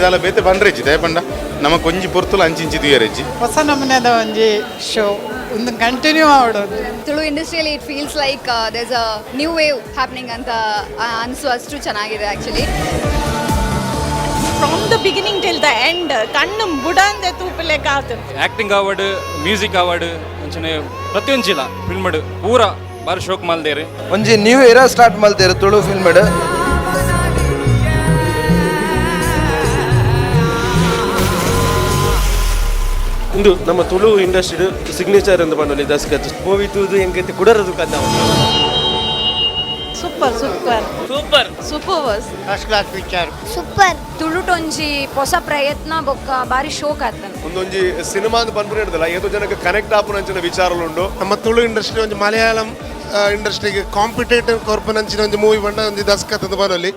ದಾಲ ಬೇತೆ ಬಂದ್ರೆಜ್ಜಿ ದಯಪಂಡ ನಮ್ಮ ಒಂಜಿ ಪೊರ್ತುಲು ಅಂಚಿಂಚಿ ತೂಯರೆಜ್ಜಿ. ಹೊಸ ನಮೂನೆದ ಒಂಜಿ ಶೋ ಒಂದು ಕಂಟಿನ್ಯೂ ಆವಡು. ತುಳು ಇಂಡಸ್ಟ್ರಿಯಲ್ಲಿ it feels like there's a new wave happening ಅಂತ ಅನಿಸುವಷ್ಟು ಚೆನ್ನಾಗಿದೆ actually. From the beginning till the end ಕಣ್ಣು ಬುಡಂದೆ ತೂಪಲೆಕಾತು. ಆ್ಯಕ್ಟಿಂಗ್ ಅವಾರ್ಡ್, ಮ್ಯೂಸಿಕ್ ಅವಾರ್ಡ್, ಅಂಚನೆ ಪ್ರತಿಯೊಂಜಿಲ ಫಿಲ್ಮ್ಡ್ ಪೂರ ಬಾರಿ ಶೋಕ್ ಮಲ್ದೇರು. ಒಂಜಿ ನ್ಯೂ ಇರಾ ಸ್ಟಾರ್ಟ್ ಮಲ್ತೇರು ತುಳು ಫಿಲ್ಮ್ಡ್. ಇಂದು ನಮ್ಮ ತುಳು ಇಂಡಸ್ಟ್ರಿ ಸಿಗ್ನೇಚರ್ ಎಂದು ಪಂಡೊಲಿ ದಸ್ಕತ್ ಮೂವಿ ತೂದು ಎಂಕೈತೆ ಕುಡರದು ಕಥೆ. Super, super, super. Super was First class picture. Super. ತುಳುಟೊಂಜಿ ಹೊಸ ಪ್ರಯತ್ನ ಬೊಕ್ಕ ಬಾರಿ ಶೋಕ್ ಆತನ. ಒಂದೊಂಜಿ ಸಿನಿಮಾ ಅಂತ ಪನ್ಪುನ ಹಿಡ್ದಲ್ಲ, ಏತೋ ಜನಕ್ಕೆ ಕನೆಕ್ಟ್ ಆಪುನಂಚಿನ ವಿಚಾರಲು ಉಂಡು. ನಮ್ಮ ತುಳು ಇಂಡಸ್ಟ್ರಿ ಒಂಜಿ ಮಲಯಾಳಂ ಇಂಡಸ್ಟ್ರಿಗೆ ಕಾಂಪಿಟೇಟಿವ್ ಕೊರ್ಪುನಂಚಿನ ಒಂಜಿ ಮೂವಿ ಬಂಡ ಒಂಜಿ ದಸ್ಕತ್ ಅಂತ ಬರೋಲಿ.